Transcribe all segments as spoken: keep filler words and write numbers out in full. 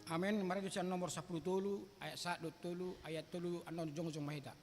Amen. Marende sian nomor sampulu tolu, ayat sahat dohot tolu, ayat tolu annon jongjong ma hita.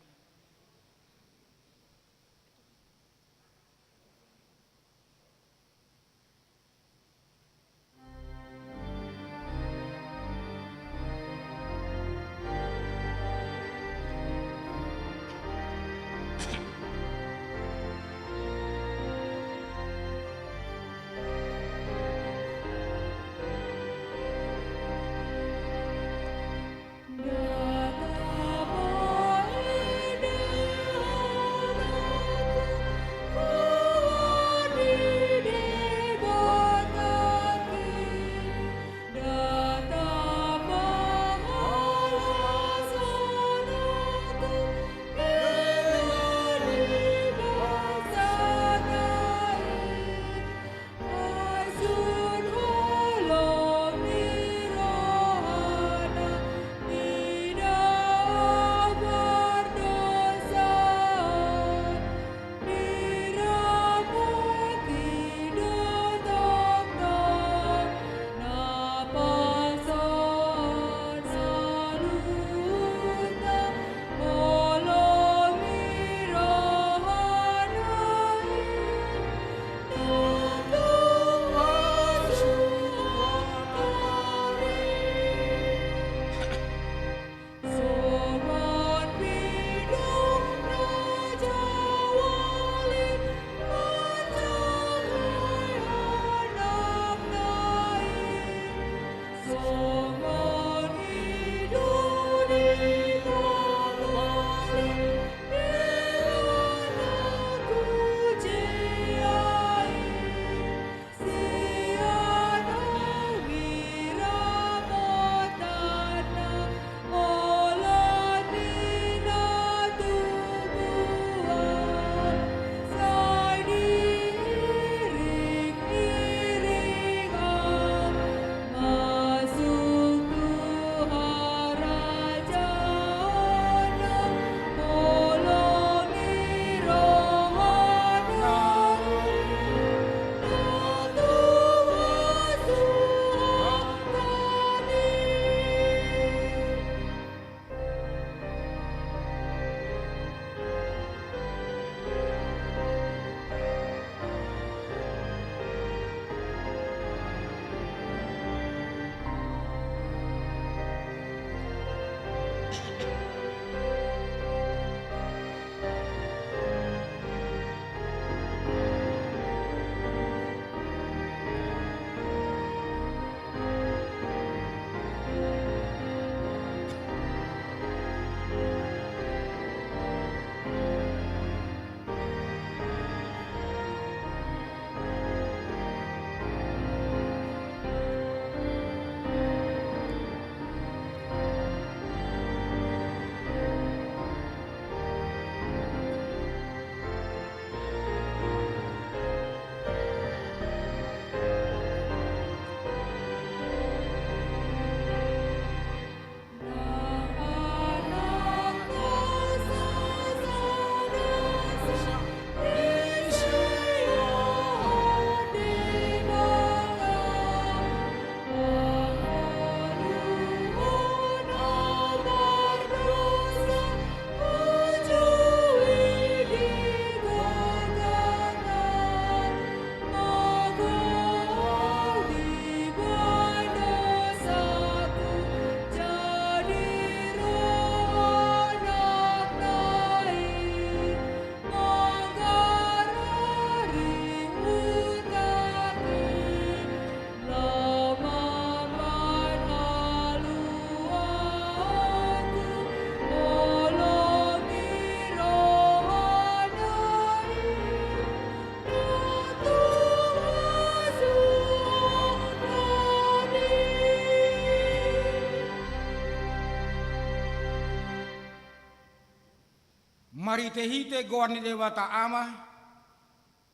Marhitehite goar ni Debata Ama,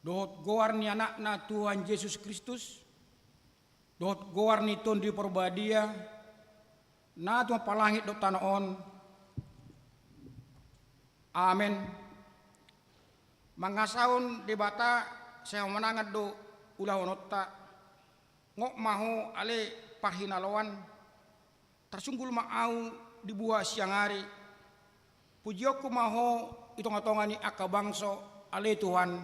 dohot goar ni Anakna Tuhan Jesus Kristus, dohot goar ni Tondi Parbadia, na tumompa langit dohot tano on. Amen. Mangasahon Debata sai hamonangan do ulahononta. Gok ma ho ale parhinaloan, Tarsunggul ma ahu dibuha siang ari, pujionku ma Ho i tongatonga ni angka bangso, ale Tuhan,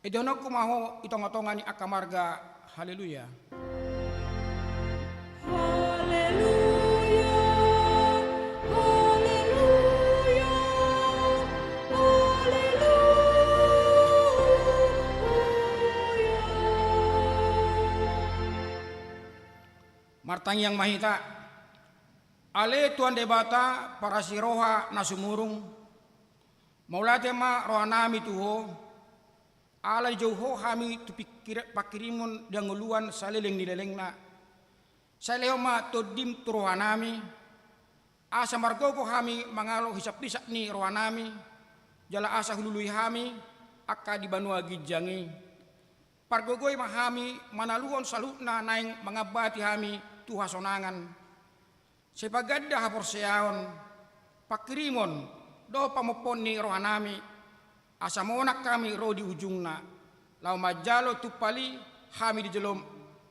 edehononku ma Ho i tongatonga ni angka marga. Haleluya. Haleluya, haleluya, haleluya. Martangiang ma hita. Ale Tuhan Debata, parasi roha na sumurung, mauliate ma rohanami tu Ho, ala dijou Ho hami tu pingkir-, pangkirimon di hangoluan saleleng ni lelengna. Sai lehon ma Tondim tu rohanami, asa margogo hami mangalo hisaphisap ni rohanami, jala asa hulului hami angka di banua ginjang i. Pargogoi ma hami manaluhon saluhutna naeng mangambati hami tu hasonangan. Sai paganda haporseaon, pangkirimon dohot pamompoon ni rohanami, asa monang hami ro di ujungna, laho manjalo tumpal i hami di jolom,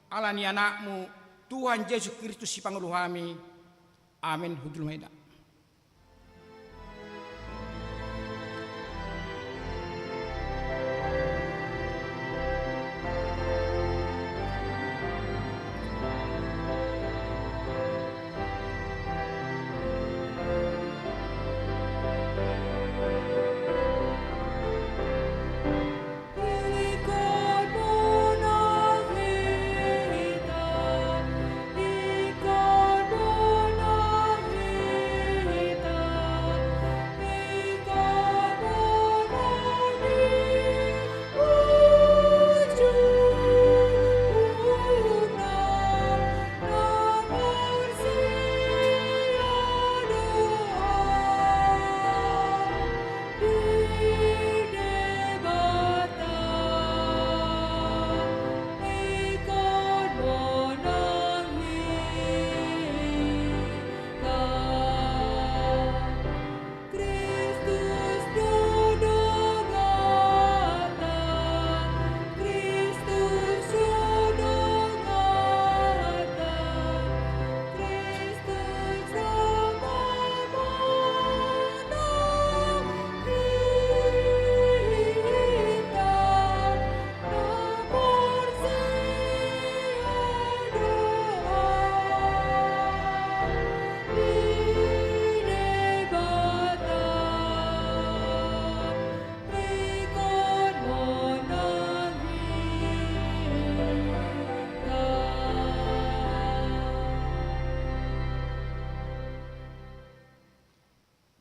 ala ni Anakmu, Tuhan Jesus Kristus Sipangolu hami. Amen. Hundul ma hita.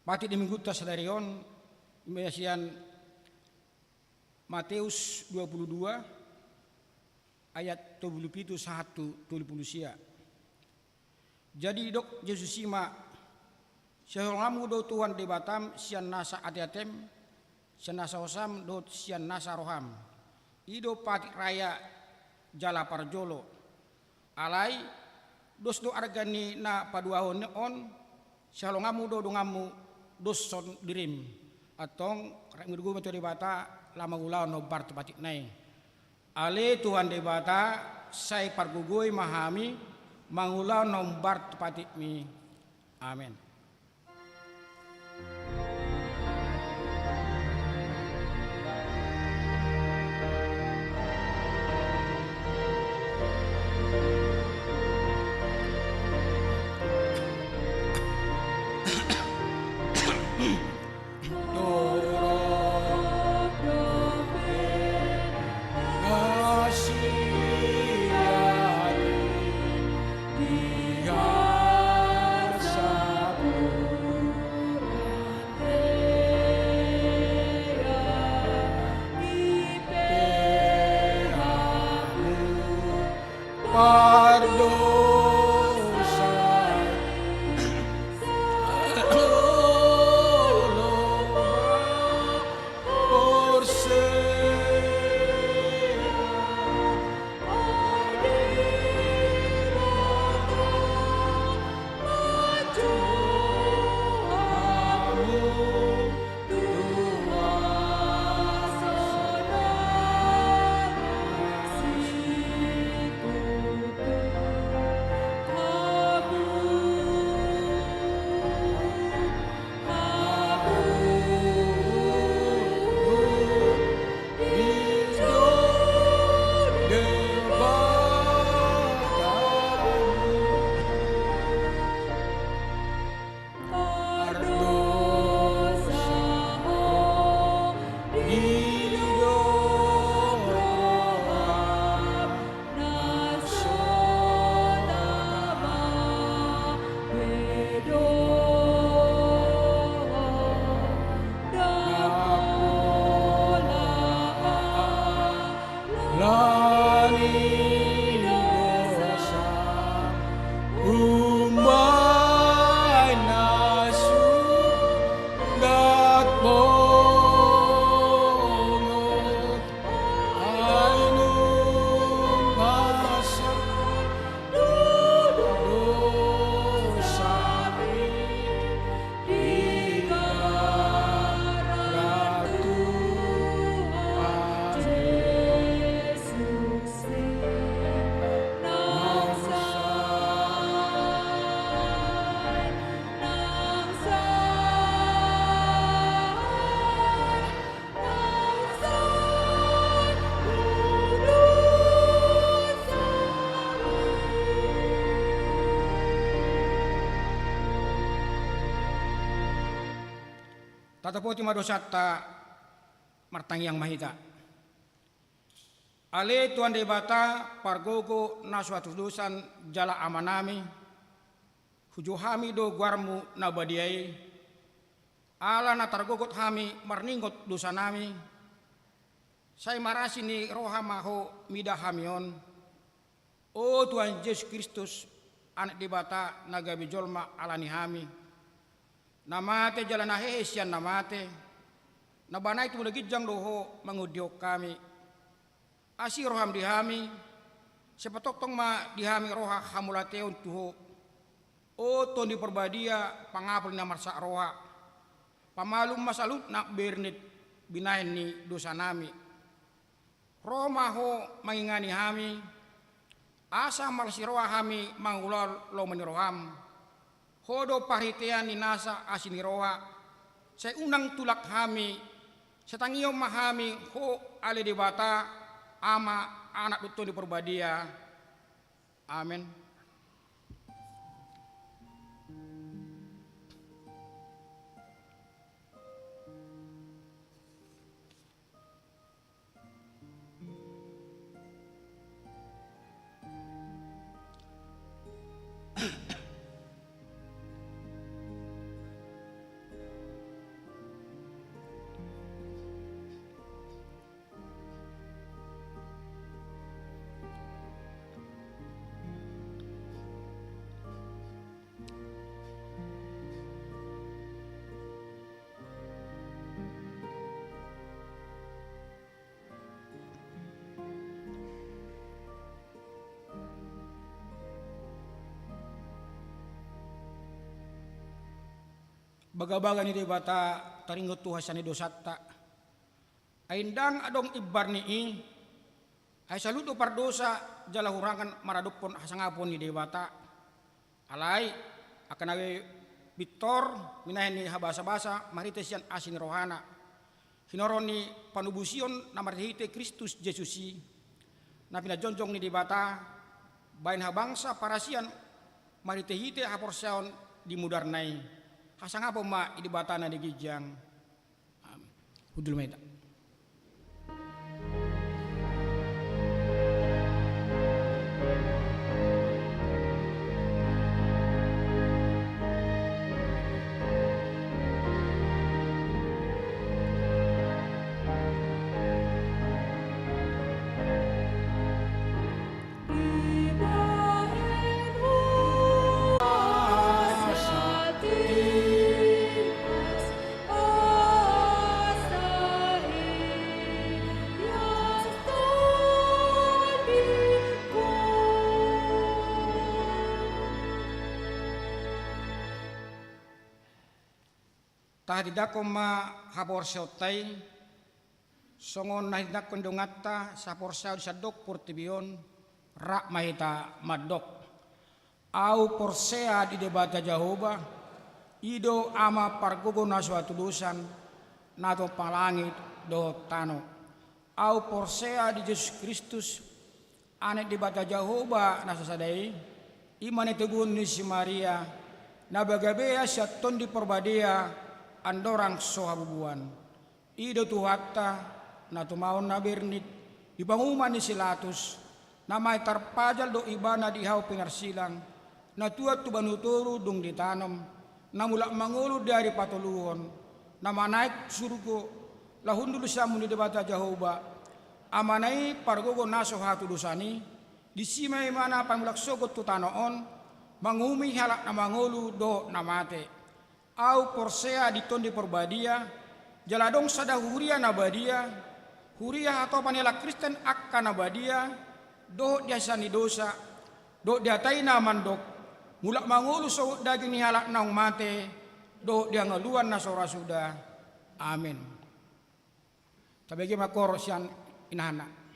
Patik di Minggunta sadari on, ima sian Mateus dua puluh dua ayat tolu pulu pitu sahat tu tolu pulu sia. Jadi didok Jesus i ma, sihaholonganmu do Tuhan Debatam sian nasa ateatem, sian nasa hosam dohot sian nasa roham. I do patik raya jala parjolo. Alai, dos do arga ni na paduahon on, sihaholonganmu do donganmu doshon dirim. Antong, rap ni roha ma tu Debata, laho mangulahon na hombar tu patikna i. Ale Tuhan Debata, sai pargogoi ma hami, mangulahon na hombar tu patikmi. Amen. Tatopoti ma dosanta, martangiang ma hita. Ale Tuhan Debata, pargogo na so hatudosan jala Amanami, hujo hami do goarmu na badia i, ala na targogot hami marningot dosanami, sai marasi ni roha ma Ho mida hami on. O Tuhan Jesus Kristus, Anak Debata na gabe jolma ala ni hami, na mate jala na hehe sian na mate, na banaik tu na ginjang do Ho mangondihon hami. Asi roham di hami, sai patongtong ma di hami roha hamauliateon tu Ho. O Tondi Parbadia, pangapul ni na marsak roha, pamalum ma saluhut na bernit binahen ni dosanami. Ro ma Ho mangingani hami, asa marasi roha hami mangulahon lomo ni roham. Ho do parhitean ni nasa asi ni roha, sai unang tulak hami, sai tangihon ma hami Ho ale Debata, Ama, Anak dohot Tondi Parbadia. Amen. Bagabaga ni Debata taringot tu hasesaan ni dosanta. Ai ndang adong imbar ni i, ai saluhut do pardosa jala hurangan maradophon hasangapon ni Debata. Alai, angka na pintor binahen ni habasabasa marhite sian asi ni rohana, hinorhon ni panobusion na marhitehite Kristus Jesus i, na pinajongjong ni Debata bahen habangsa parasian marhitehite haporseaon di mudarna i. Hasangapon ma di Debata na di ginjang. Amen. Hundul ma hita. Tahatindangkon ma haporseaonta i, songon na tinadingkon donganta saporseaon di sandok portibi on, rap ma hita mandok. Ahu porsea di Debata Jahowa, i do Ama pargogo na so hatudosan, na tumompa langit dohot tano. Ahu porsea di Jesus Kristus, Anak Debata Jahowa na sasada i, i ma na tinoguhon ni si Maria, na bagabean sian Tondi Parbadia, andorang so habubuan. I do Tuhanta, na tumaon na bernit, di panguhuman ni si Latus, na mahe tarpajal do Ibana di hau pinarsilang, na tuat tu banua toru dung ditanom, na mulak mangolu di ari patoluhon, na manaek tu surgo, laho hundul siamun ni Debata Jahowa, Amana i pargogo na so hatudosan i, disi ma Ibana pamulak sogot tu tano on, manguhumi halak na mangolu dohot na mate. Ahu porsea di Tondi Parbadia, jala adong sada huria na badia, huria hatopan ni halak Kristen angka na badia, dohot di hasesaan ni dosa, dohot di hata i na mandok, mulak mangolu sogot daging ni halak naung mate, dohot di hangoluan na so ra suda. Amen. Tabege ma koor sian inahanna.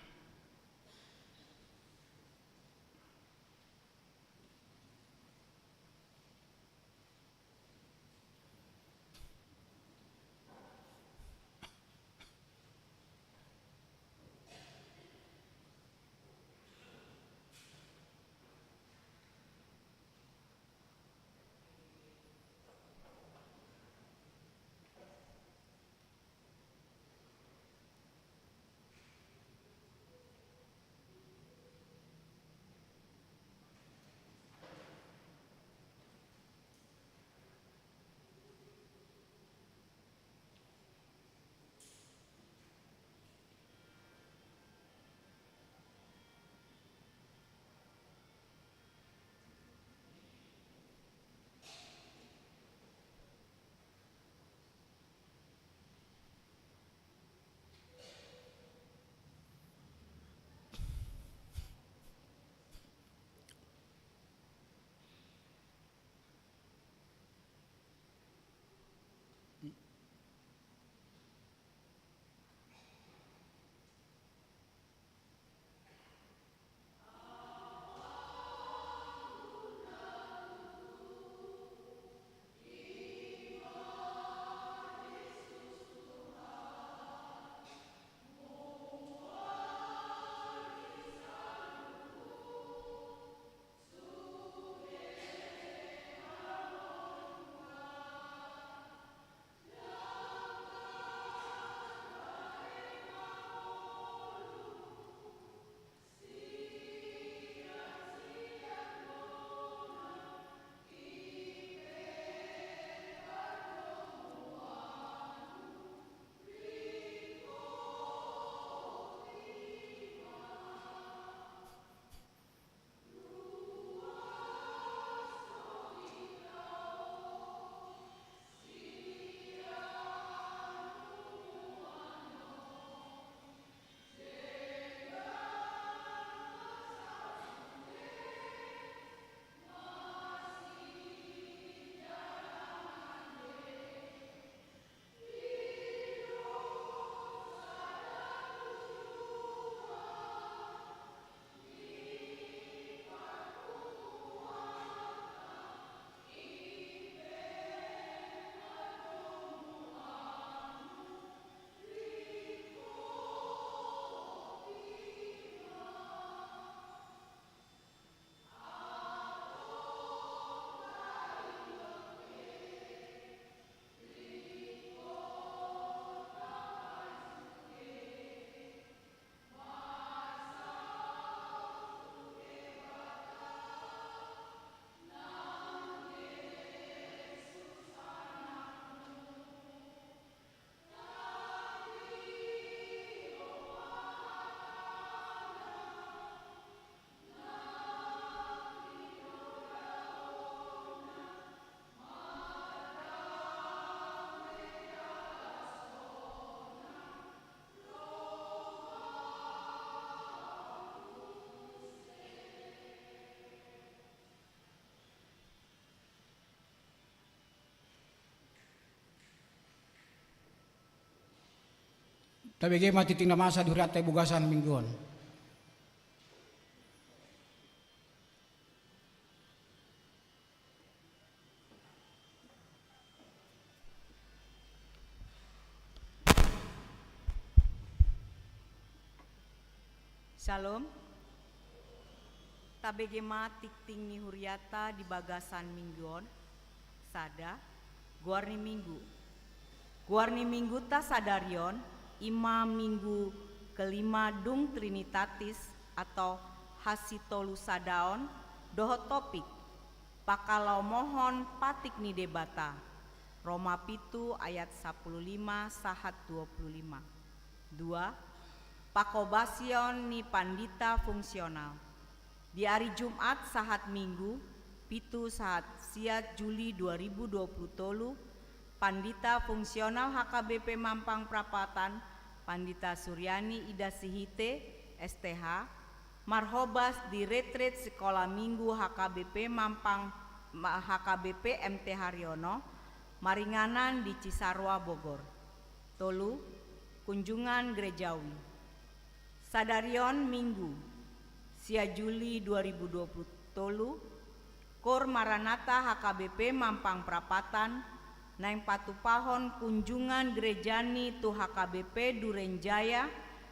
Tabege ma tingting na masa di hurianta di bagasan minggu on. Syalom. Tabege ma tingting ni hurianta di bagasan minggu on. Sada, goar ni minggu. Goar ni minggunta sadari on, i ma minggu kelima dung Trinitatis atau Hasitolusadaon, dohot topik, pangkalomohon patik ni Debata, Roma pitu ayat sapuluh lima sahat dua puluh lima. Dua, panghobasion ni pandita fungsional. Di ari Jumat sahat Minggu, pitu sahat sia Juli dua ribu dua puluh tolu, pandita fungsional H K B P Mampang Prapatan, Pandita Suryani Ida Sihite, S T H, marhobas di retret Sikola Minggu H K B P Mampang, ma-, H K B P M T Haryono, maringanan di Cisarua Bogor. Tolu, kunjungan gerejawi. Sadari on Minggu, sia Juli dua ribu dua puluh tolu, Kor Maranatha H K B P Mampang Prapatan, naeng patupahon kunjungan gerejani tu H K B P Duren Jaya,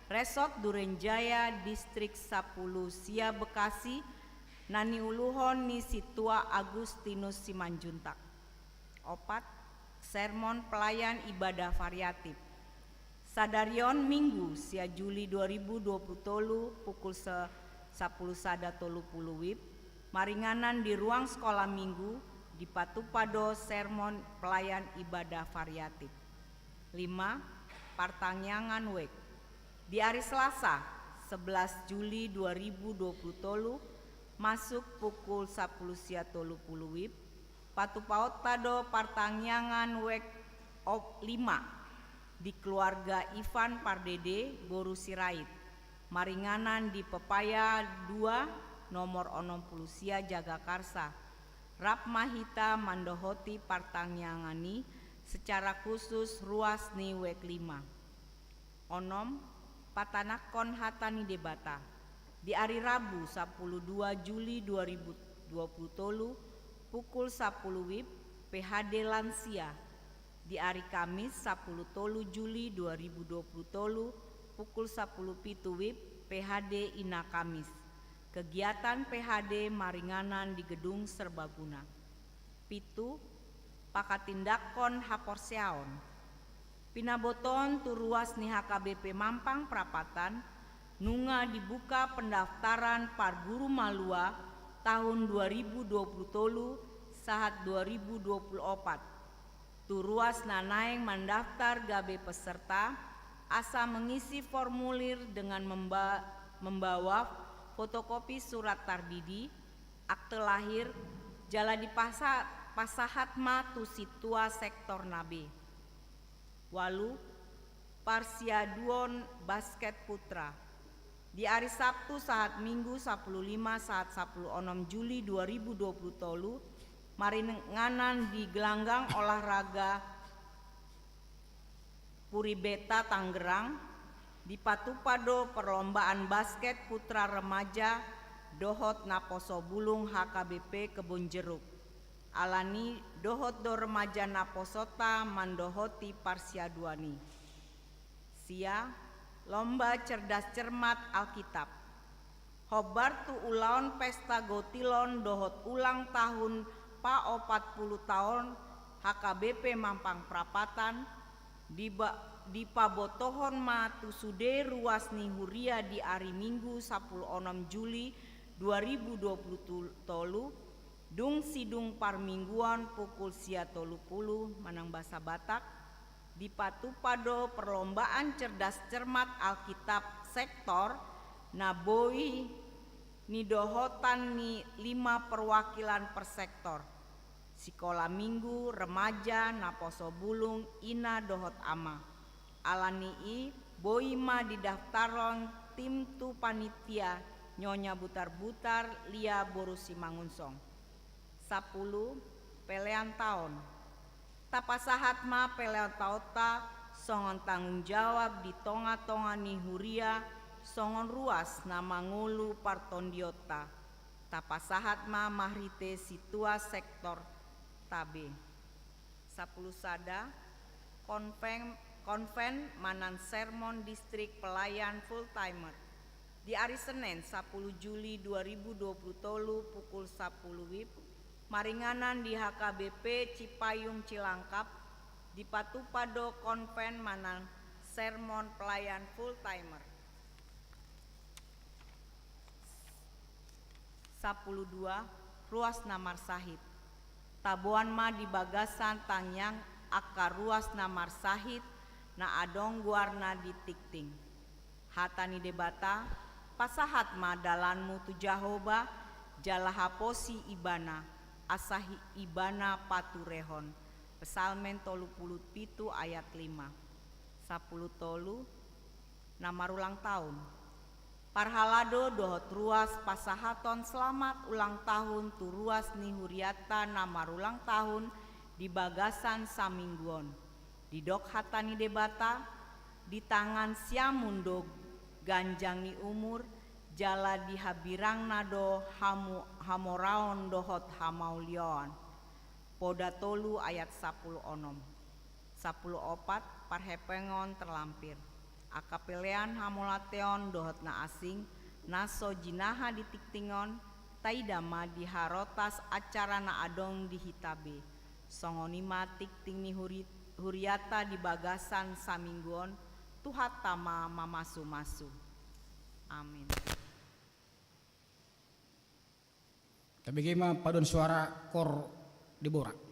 Resort Duren Jaya, Distrik Sapuluh Sia Bekasi, na niuluhon ni Sintua Agustinus Simanjuntak. Opat, sermon pelayan ibadah variatif. Sadari on Minggu, sia Juli dua ribu dua puluh tolu, pukul se-, sapuluh sada tolu puluh WIB, maringanan di ruang Sekolah Minggu, dipatupa do sermon pelayan ibadah variatif. Lima, partangiangan wijk. Di ari Selasa, sebelas Juli dua ribu dua puluh tolu, masuk pukul sapuluh sia tolu puluh WIB, patupaonta do partangiangan wijk op lima di keluarga Ivan Pardede, boru Sirait, maringanan di Pepaya dua, nomor onom puluh sia Jagakarsa. Rap ma hita mandohoti partangiangan i secara khusus ruas ni wijk lima. Onom, patanakhon hata ni Debata. Di ari Rabu, sapuluh dua Juli dua ribu dua puluh tolu, pukul sapuluh WIB, P H D lansia. Di ari Kamis, sapuluh tolu Juli dua ribu dua puluh tolu, pukul sapuluh pitu WIB, P H D ina Kamis. Kegiatan P H D maringanan di Gedung Serbaguna. Pitu, pakatindanghon haporseaon. Pinabotoon tu ruas ni H K B P Mampang Prapatan, nunga dibuka pendaftaran parguru malua tahun dua ribu dua puluh tolu sahat dua ribu dua puluh opat. Tu ruas na naeng mandaftar gabe peserta, asa mengisi formulir dengan memba-, membawa fotokopi surat tardidi, akte lahir, jala dipasa-, pasahat ma tu sintua sektor na be. Ualu, parsiaduon basket putra. Di ari Sabtu sahat Minggu, sapuluh lima sahat sapuluh onom Juli dua ribu dua puluh tolu, maringanan di gelanggang olahraga Puri Beta Tangerang, dipatupa do perlombaan basket putra remaja dohot naposo bulung H K B P Kebon Jeruk. Alani dohot do remaja naposonta mandohoti parsiaduan i. Sia, lomba cerdas cermat Alkitab. Hombar tu ulaon pesta gotilon dohot ulang tahun paopat puluh taon H K B P Mampang Prapatan, diba-, dipabotohon ma tu sude ruas ni huria di ari Minggu sapuluh onom Juli dua ribu dua puluh tolu, dung sidung parmingguon pukul sia tolu puluh manang bahasa Batak, dipatupa do perlombaan cerdas cermat Alkitab sektor na boi nidohotan ni lima perwakilan per sektor, sikola minggu, remaja, naposo bulung, ina dohot ama. Alani i boi ma didaftarhon tim tu panitia Nyonya Butarbutar Lia boru Simangunsong. Sapuluh, pelean taon. Tapasahat ma pelean taonta songon tanggung jawab di tonga-tonga ni huria songon ruas na mangolu partondionta. Tapasahat ma marhite situan sektorta be. Sampulu sada, Konven, Konven manang Sermon Distrik Pelayan Full Timer. Di ari Senen, sampulu Juli dua ribu dua pulu tolu, pukul sampulu WIB, maringanan di H K B P Cipayung Cilangkap, dipatupa do konven manang sermon pelayan full timer. Sampulu dua, ruas na marsahit. Taboan ma di bagasan tangiang angka ruas na marsahit na adong goarna di tingting. Hata ni Debata, pasahat ma dalanmu tu Jahowa, jala haposi Ibana, asa hi-, Ibana paturehon. Psalmen tolu pulu pitu ayat lima. Sampulu tolu, na marulang tahun. Parhalado dohot ruas pasahaton selamat ulang tahun tu ruas ni hurianta na marulang tahun di bagasan saminggu on. Didok hata ni Debata, di tangan siamun do ganjang ni umur, jala di hambirangna do hamu-, hamoraon dohot hamauliaon. Poda tolu ayat sampulu onom. Sampulu opat, parhepengon terlampir. Angka pelean hamauliateon dohot na asing, na so jinaha di tingting on, taida ma di harotas acara na adong di hita be. Songon i ma tingting ni huri-, huriata di bagasan saminggu on, Tuhanta ma mamasu-masu. Amin. Tabege ma paduan suara Kor Debora.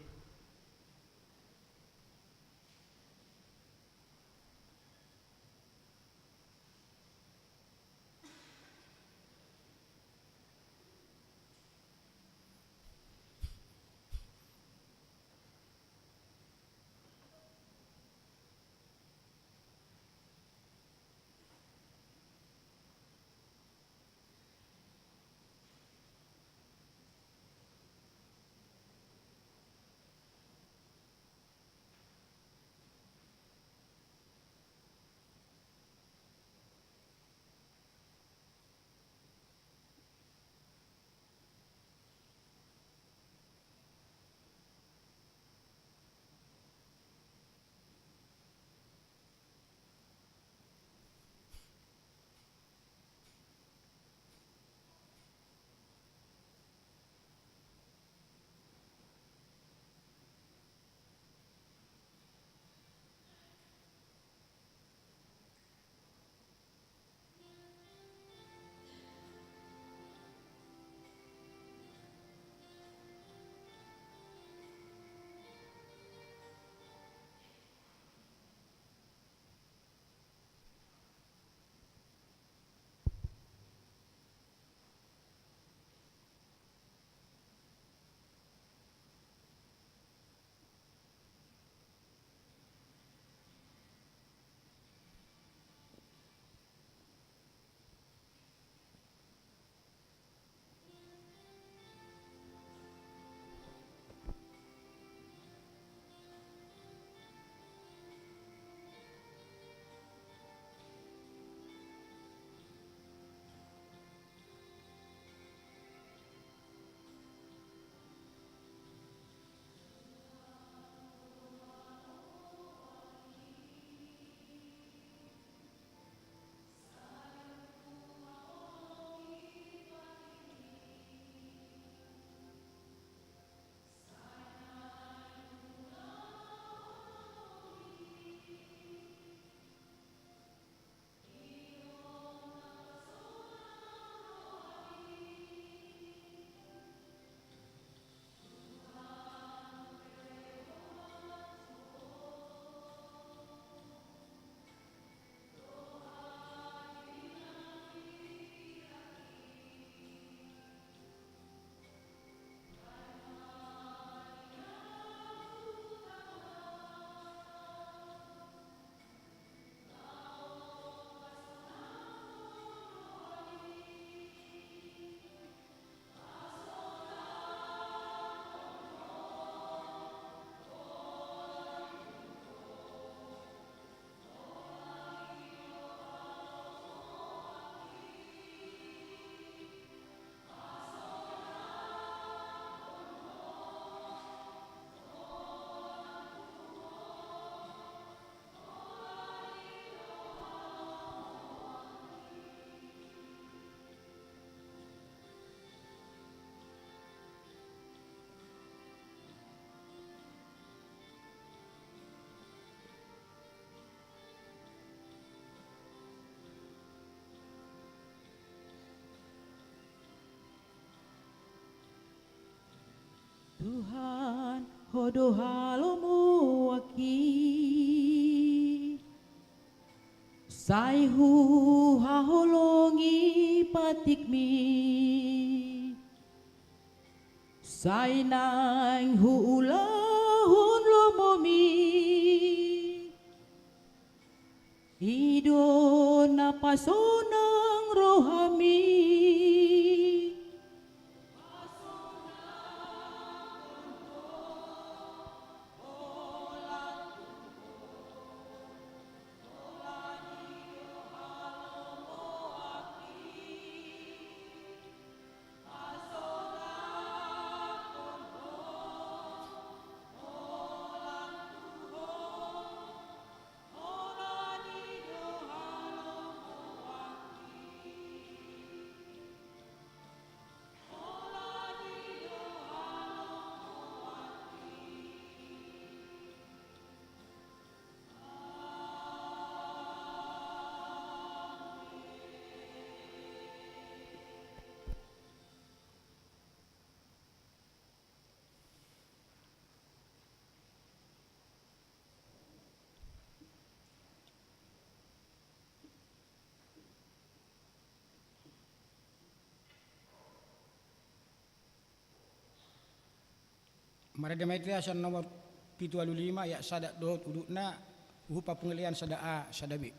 Tuhan, Ho do halomoanki. Sai huhaholongi patikmi. Sai naeng huulahon lomomi. I do na pasonang rohami. Marende ma hita sian nomor pitu ualu lima, ayat sada dohot udutna, huhut pangkilalaon sada A, sada B.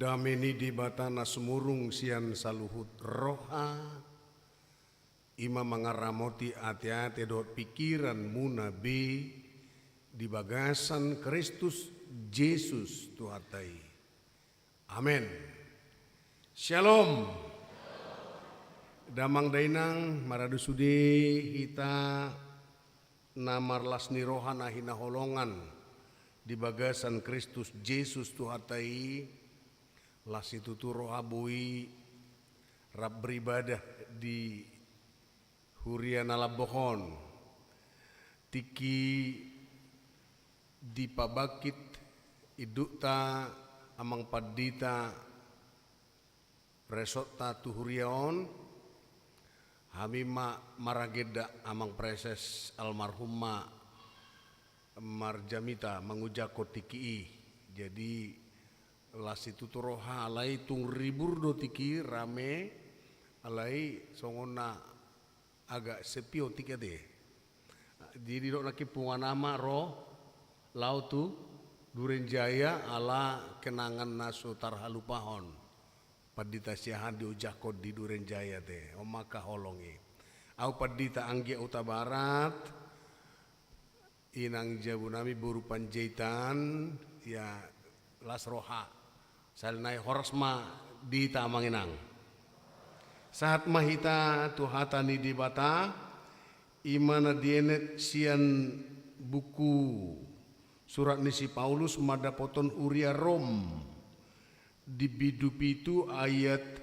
Dame ni Debata na sumurung sian saluhut roha, i ma mangaramoti ateate dohot pingkiranmuna be di bagasan Kristus Jesus Tuhanta i. Amen. Syalom. Damang dainang, maradu sude hita na marlas ni roha na hinaholongan di bagasan Kristus Jesus Tuhanta i, las situtu roha boi rap beribadah di huria na lambok on. Tingki dipabangkit indukta amang pandita, resonta tu huria on, hami ma maragenda amang preses almarhum ma marjamita mangujakkon tingki i. Jadi las situtu roha alai tung ribur do tingki i, rame, alai songon na agak sepi on tingki ate. Jadi didok nangkin punguan ama ro laho tu Duren Jaya ala kenangan na so tarhalupahon. Pandita Siahaan diojakkon di Duren Jaya ate, on ma angka holong i. Au Pandita Anggia Hutabarat, inang jabu nami boru Panjaitan, ya, las roha. Sahali nai horas ma di hita amang inang. Sahat ma hita tu hata ni Debata, i ma na dienet sian buku surat ni si Paulus mandapothon huria Rom, di bindu pitu ayat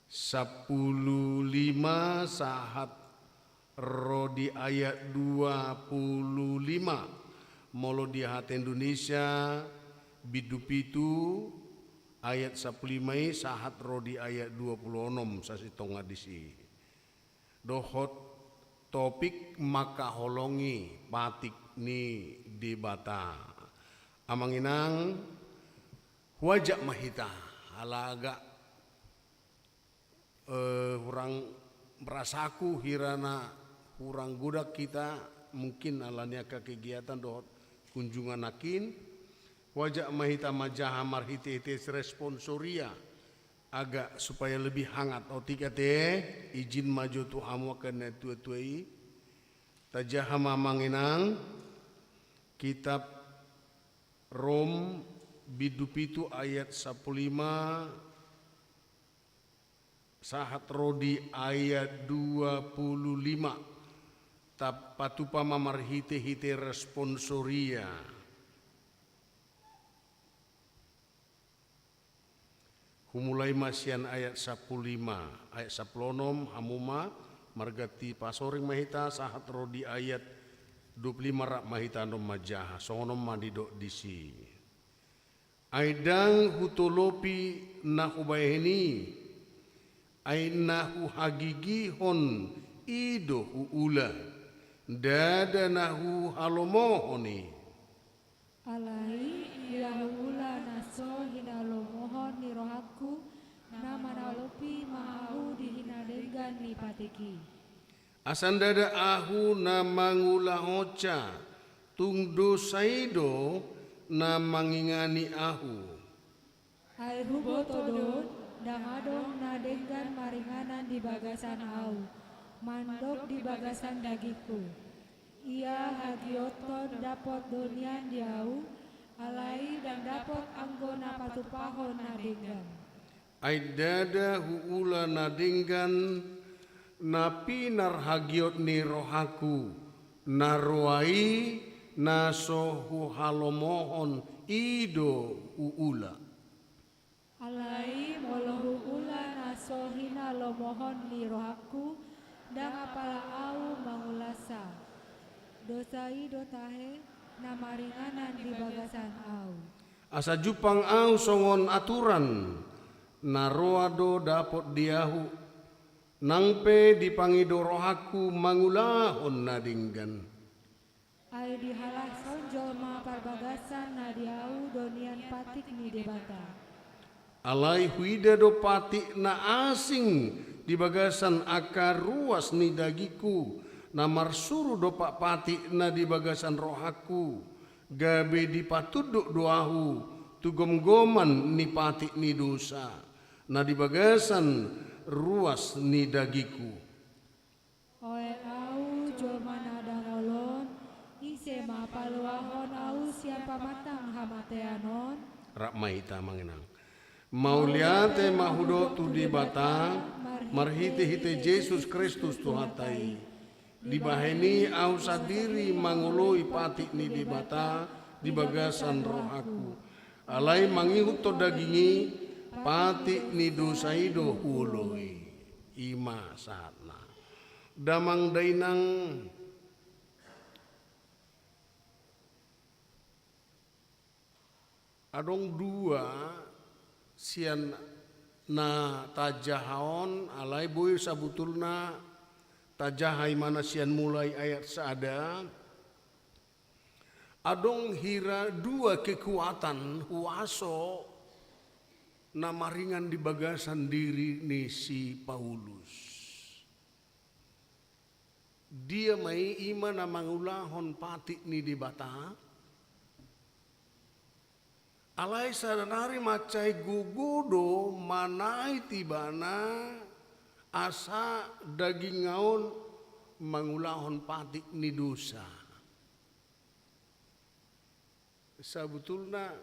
sampulu lima sahat ro di ayat dua pulu lima. Molo di hata Indonesia, bindu pitu ayat sampulu lima i sahat ro di ayat dua pulu onom, sasintongna disi. Dohot topik mangkaholongi patik ni Debata. Amang inang, huajak ma hita, ala agak eh, hurang rasaku hira na hurang godang hita, mungkin ala ni angka kegiatan dohot kunjungan nangkin. Huajak ma hita manjaha marhitehite responsoria, agak supaya lebih hangat. Otik ate, izin ma jo tu hamu angka na tuatua i. Tajaha ma amang inang, kitab Rom bindu pitu ayat sampulu lima sahat ro di ayat dua pulu lima. Tapatupa ma marhitehite responsoria. Humulai ma sian ayat sampulu lima, ayat sampulu onom, hamu ma marganti pasoring ma hita, sahat ro di ayat dua pulu lima, rap ma hita annon manjaha, songon on ma didok disi. Ai ndang hutolopi na hubahen i, ai na huhagigihon i do huula, ndada na huhalomohon i. Alai ia huula na so hinalomohon ni rohangku, na manalopi ma ahu di hinadenggan ni patik i. Asa ndada ahu na mangulahonsa, tung dosa i do na mangingani ahu. Ai huboto do, ndang adong na denggan maringanan di bagasan ahu, mandok di bagasan dagingku. Ia hagiothon dapot do nian di ahu, alai ndang dapot anggo na patupahon na denggan. Ai ndada huula na denggan, na pinarhagiot ni rohangku, na roa i na so huhalomohon i do huula. Alai molo huula na so hinalomohon ni rohangku, ndang apala ahu mangulahonsa. Dosa i do tahe na maringanan di bagasan ahu. Asa jumpang ahu songon aturan, na roa do dapot di ahu, nang pe dipangido rohangku mangulahon na denggan. Ai dihalashon jolma parbagasan na di ahu do nian patik ni Debata. Alai huida do patik na asing di bagasan angka ruas ni dagingku, na marsuru dompak patik na di bagasan rohangku, gabe dipatunduk do ahu tu gomgoman ni patik ni dosa, na di bagasan ruas ni dagingku. Oe ahu jolma na dangol on, ise ma paluahon ahu sian pamatang hamatean on? Rap ma hita manginang. Mauliate ma hudok tu Debata, marhitehite Jesus Kristus Tuhanta i. Dibahen i ahu sandiri mangoloi patik ni Debata di bagasan rohangku. Alai mangihuthon daging i, patik ni dosa i do huoloi. I ma sahatna. Damang dainang, adong dua sian na tajaha on, alai boi sabutulna tajaha i ma na sian Mulai ayat sada. Adong hira dua kekuatan, huaso na maringan di bagasan diri ni si Paulus. Dia ma i, i ma na mangulahon patik ni Debata? Alai sadanari mansai gogo do manait ibana asa dagingna on mangulahon patik ni dosa. Sabutulna,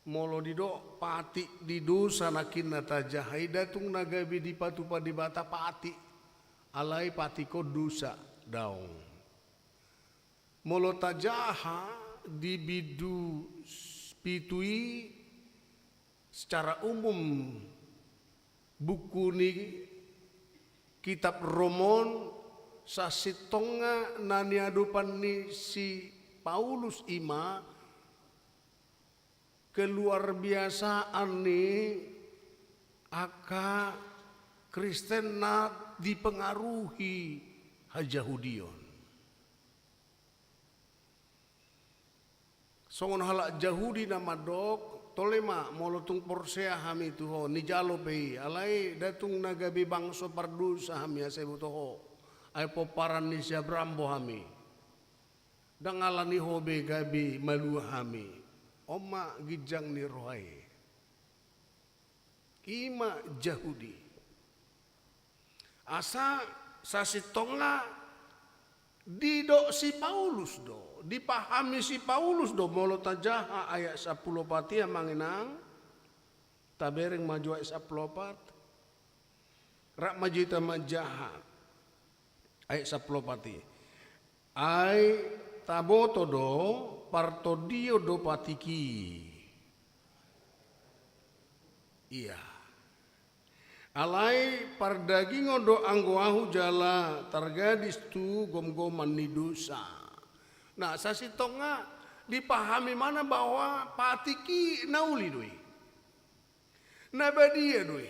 molo didok patik di dosa nangkin na tajaha i, nda tung na gabe dipatupa Debata patik, alai patik on dosa, daong. Molo tajaha di bindu s-, pitu i, secara umum, buku ni kitab Rom on, sasintongna na niadopan ni si Paulus i ma keluarbiasaan ni angka Kristen na dipengaruhi hajahudion. Songon halak Jahudi na mandok, tole ma, molo tung porsea hami tu ho, nijalo pe i, alai nda tung na gabe bangso pardosa hami asa diboto ho, ai pomparan ni si Abraham do hami. Ndang ala ni ho be gabe malua hami. On ma ginjang ni roha i. I ma Jahudi. Asa sasintongna didok si Paulus do, dipahami si Paulus do, molo tajaha ayat sampulu opat i, amang inang. Tabereng ma jo ayat sampulu opat. Rap ma jo hita manjaha ayat sampulu opat i. Ai taboto do partondion do patik i. Ia. Alai pardagingon do anggo ahu jala targadis tu gomgoman ni dosa. Nah, sasintongna dipahami ma na bahwa patik i na uli do i. Na badia do i.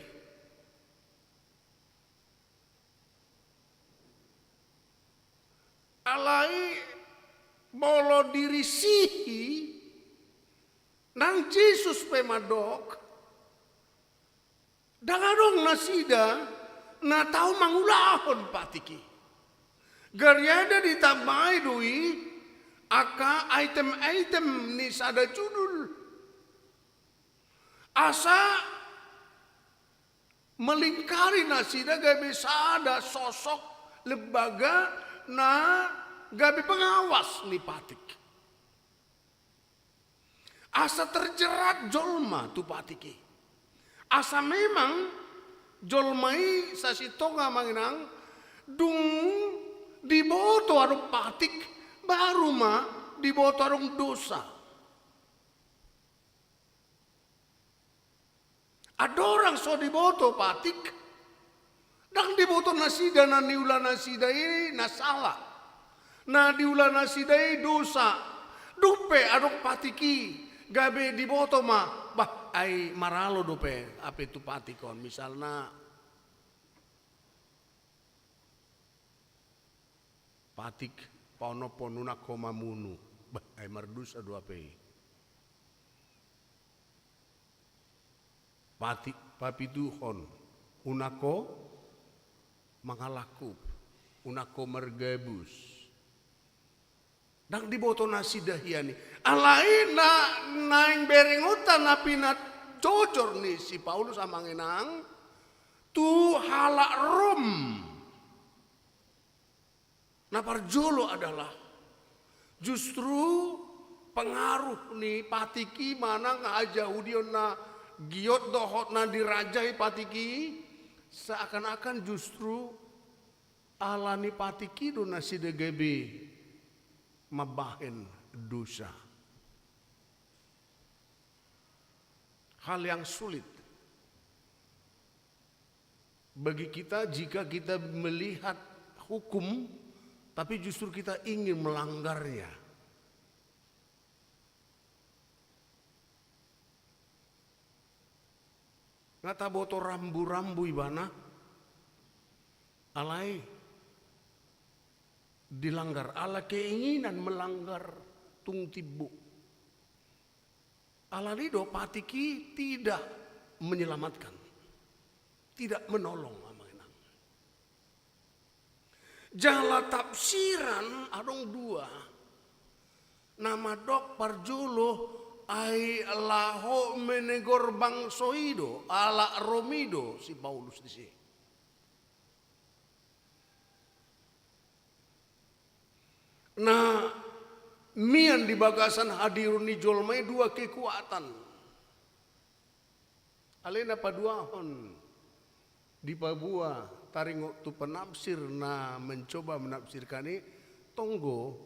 Alai molo dirisihi, nang Jesus pe mandok, ndang adong nasida na tau mangulahon patik i. Gariada ditambai do i angka item-item ni sada judul. Asa melingkari nasida gabe sada sosok lembaga na gabe pengawas ni patik. Asa terjerat jolma tu patik i. Asa memang jolma i sasintongna, amang inang, dung diboto adong patik, baru ma diboto adong dosa. Andorang so diboto patik, ndang diboto nasida na niula nasida i na sala. Na niula nasida i dosa. Dung pe adong patik i, gabe diboto ma, bah, ai maralo dope hape tu patik on, misalna. Patik paonomhon, unang ho mamunu. Bah, ai mardosa do hape i. Patik papituhon, unang ho mangalangkup, unang ho margabus. Ndang diboto nasida hian i. Alai na naeng berengonta na pinajojor ni si Paulus, amang inang, tu halak Rom. Na parjolo adalah justru pengaruh ni patik i manang hajahudion na giot dohot na dirajai patik i, seakan-akan justru ala ni patik i do nasida gabe mambahen dosa. Hal yang sulit bagi kita jika kita melihat hukum, tapi justru kita ingin melanggarnya. Nga taboto rambu-rambu ibana, alai dilanggar, ala keinginan melanggar tung timbo. Alani do patik i tidak menyelamatkan, tidak menolong, amang inang. Jala tafsiran adong dua. Na mandok parjolo, ai laho menegor bangso i do, halak Rom i do si Paulus disi. Na mian di bagasan hadiron ni jolma i dua kekuatan. Alai na paduahon, dipaboa taringot tu penafsir na mencoba menafsirkan i, tonggo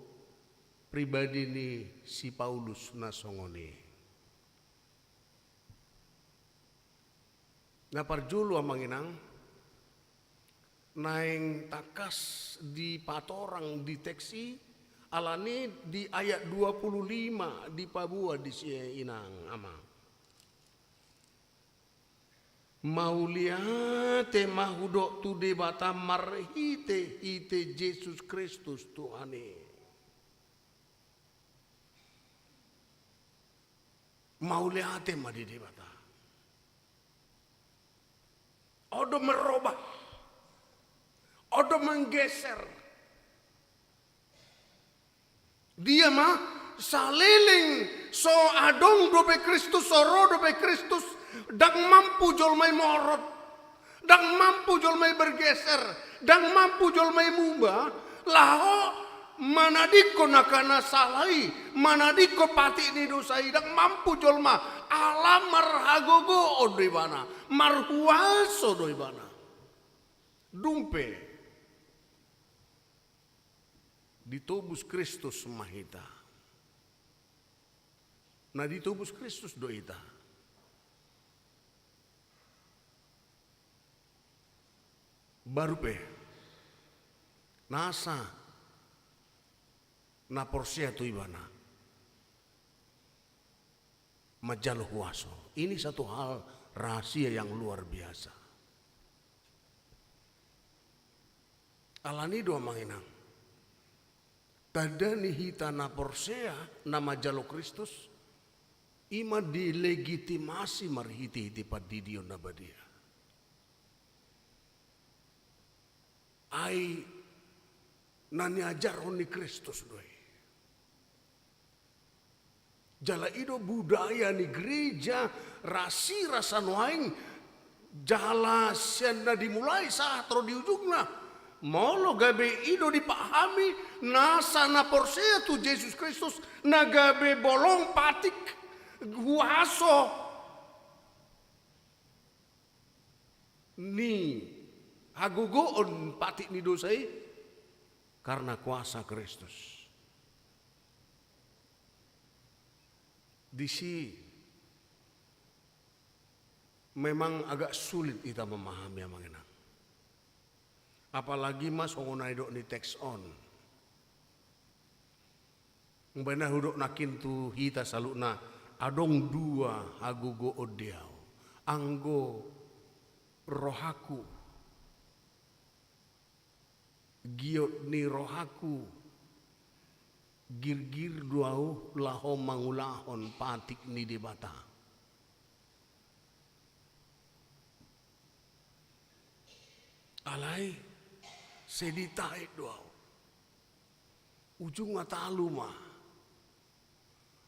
pribadi ni si Paulus na songon i. Na parjolo, amang inang, naeng tangkas dipatorang di teks i, alani di ayat dua puluh lima dipaboa disi, inang amang. Mauliate ma hudok tu Debata marhite-hite Jesus Kristus Tuhan i. Mauliate ma di Debata. On do merubah. On do menggeser. Dia ma, saleleng so adong dope Kristus, so ro dope Kristus, ndang mampu jolma i morot. Ndang mampu jolma i bergeser, ndang mampu jolma i muba, laho manadingkon angka na sala i, manadingkon patik ni dosa i, ndang mampu jolma, ala marhagogoon do ibana, marhuaso do ibana. Dung pe ditobus Kristus ma hita. Na ditobus Kristus do hita. Baru pe nasa na porsea tu ibana manjalo huaso. Ini satu hal rahasia yang luar biasa. Alani do, amang inang, tanda ni hita na porsea, na manjalo Kristus, i ma dilegitimasi marhite-hite pandidion na badia. Ai na niajarhon ni Kristus do i. Jala i do budaya ni gereja rasirasa nuaeng, jala sian na dimulai sahat ro di ujungna. Molo gabe i do dipahami nasa na porsea tu Jesus Kristus, na gabe bolong patik huaso ni hagogoon patik ni dosa i karna kuasa Kristus. Disi memang agak sulit hita memahami, amang inang. Apalagi ma songon na nidok ni teks on. Umbahen na hudok nangkin tu hita saluhutna, adong dua hagogoon di ahu. Anggo rohangku, giot ni rohangku, girgir do ahu laho mangulahon patik ni Debata. Alai, sedi tahi do ahu. Ujungna talu ma.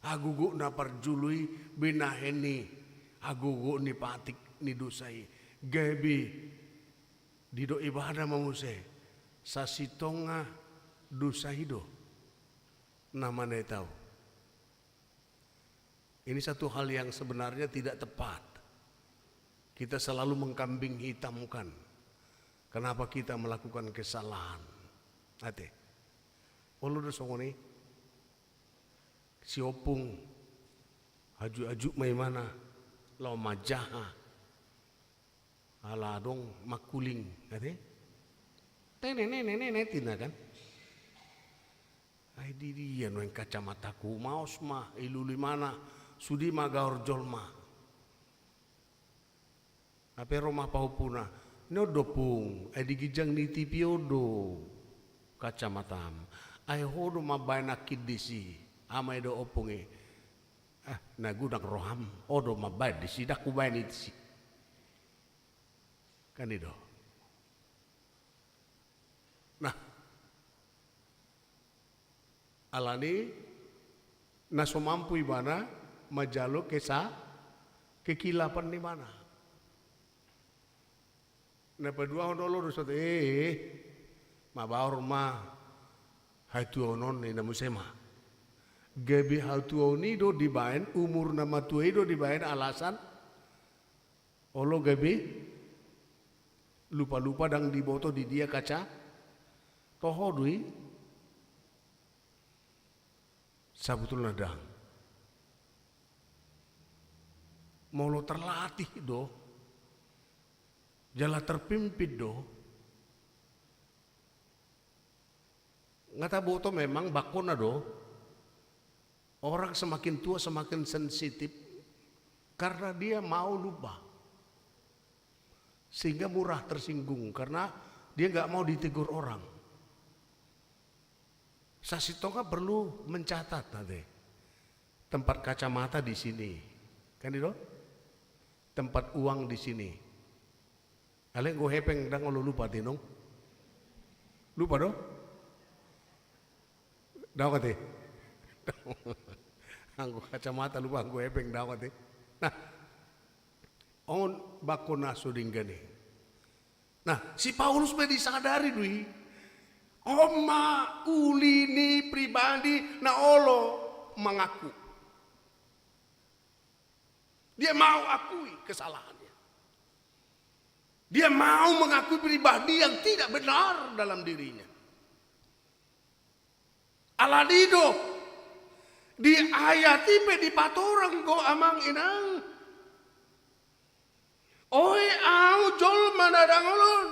Hagogoon na parjolo i binahen ni hagogoon ni patik ni dosa i. Gabe didok ibana ma muse, sasintongna dosa i do na manaek ahu. Ini satu hal yang sebenarnya tidak tepat. Kita selalu mengkambing hitamkan kenapa kita melakukan kesalahan. Ate. Olo do songon i. Si ompung, ajuk-ajuk ma imana laho manjaha. Ala adong mangkuling, ate? Tene, nene, nene, ninna kan? Ai di dia nuaeng kacamataku, maos ma, ilu-ilu imana, sude ma gaor jolma. Hape ro ma pahompuna, ni on do ompung, ai di ginjang ni tipi on do kacamatam. Ai ho do mambaen nangkin disi, ama i do ompung i. Ah, na godang roham, ho do mambaen disi, ndang hubaen i disi. Kan i do. Nah, alani na so mampu ibana manjalo kesa-, kekilapan ni ibana. Na paduahon olo do sot, eh, mabaor ma hatuaon on ninna muse ma. Gabe hatuaon i do dibaen, umur na matua i do dibaen alasan, olo gabe lupa-lupa, ndang diboto di dia kaca, toho do i. Sabotulna ndang. Molo terlatih do, jala terpimpin do, nga taboto memang bangkona do, orang semakin tua semakin sensitif karena dia mau lupa. Sehingga mudah tersinggung karena dia nggak mau ditegur orang. Sasintongna perlu mencatat nanti. Tempat kacamata di sini. Kan i do? Tempat uang di sini. Alai anggo hepeng ndang olo lupa, tinong. Lupa do? Daong ate. Anggo kacamata lupa, anggo hepeng daong ate. Nah, on bangkona so denggan i. Nah, si Paulus pe disadari do i. On ma uli ni pribadi na olo mangaku. Dia mau akui kesalahannya. Dia mau mengakui pribadi yang tidak benar dalam dirinya. Alani do, di ayat i pe dipatorang do amang inang. Oi, ahu jolma na dangol on.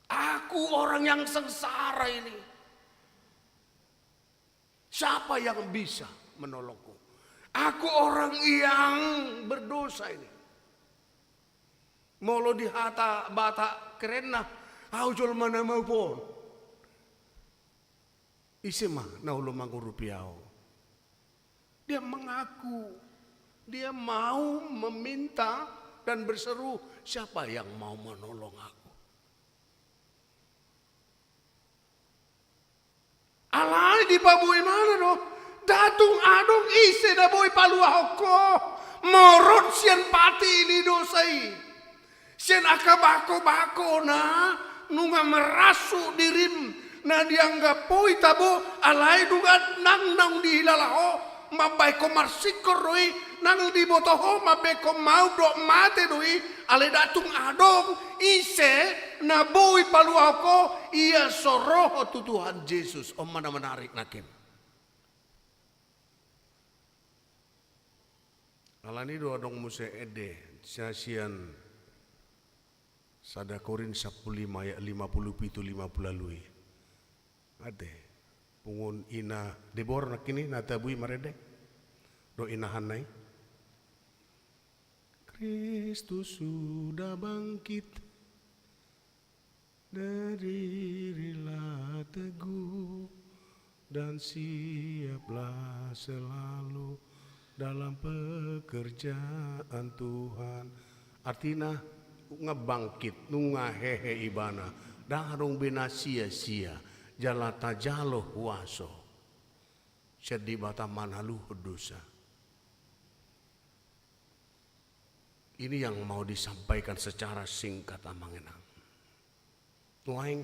Aku orang yang sengsara ini. Siapa yang bisa menolongku? Aku orang yang berdosa ini. Molo di hata Batak kerenna, ahu jolma na maup on. Ise ma na olo mangurupi ahu? Dia mengaku, dia mau meminta dan berseru, siapa yang mau menolong aku? Alai dipaboi ibana do, ndang tung adong ise na boi paluahon ho, morot sian pati ni dosa i. Sian angka bako-bako na nunga marasu dirim, na dianggap hita bo, alai nunga nang naung dihilala ho, mambahen ho marsingkor do i, naung diboto ho mambahen ho maup dohot mate do i, alai ndang tung adong ise na boi paluahon ho, ia so ro ho tu Tuhan Jesus. On ma na menarik nangkin. Alani do adong muse ende, sian sada Korint sampulu lima ayat lima pulu pitu lima pulu ualu i. Ate, punguan ina Debora nangkin i na tabu i marende. Dohot ina Hanna i. Kristus sudah bangkit. Berdirilah teguh dan siaplah selalu dalam pekerjaan Tuhan. Artina, Nunga bangkit, nunga hehe ibana, ndang adong be na sia-sia, jala tajalo huaso sian Debata manaluhon dosa. Ini yang mau disampaikan secara singkat, Amang Inang. Nuaeng,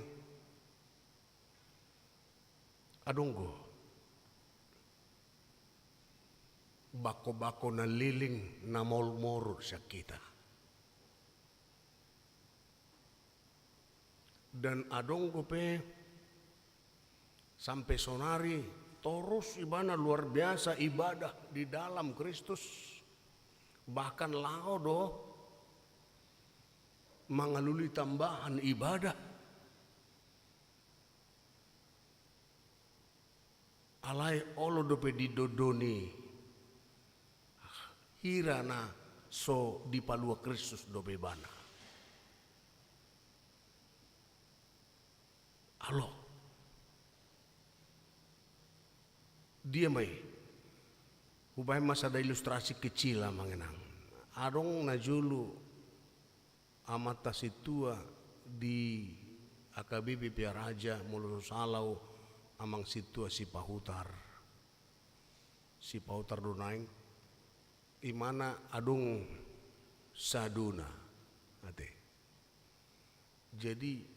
adong do bangko-bangko na leleng na maol morot sian hita. Dan adong dope sampe sonari torus ibana luar biasa ibadah di dalam Kristus, bahkan laho do mangalului tambahan ibadah. Alai olo dope didodoni hira na so dipalua Kristus dope ibana. Alo. Dia ma i. Hubaen ma sada ilustrasi kecil, Amang Inang. Adong na jolo amanta sintua di A K B P Pearaja, molo so sala au, Amang Sintua Sipahutar. Sipahutar do nuaeng, imana adong sadona. Ate. Jadi,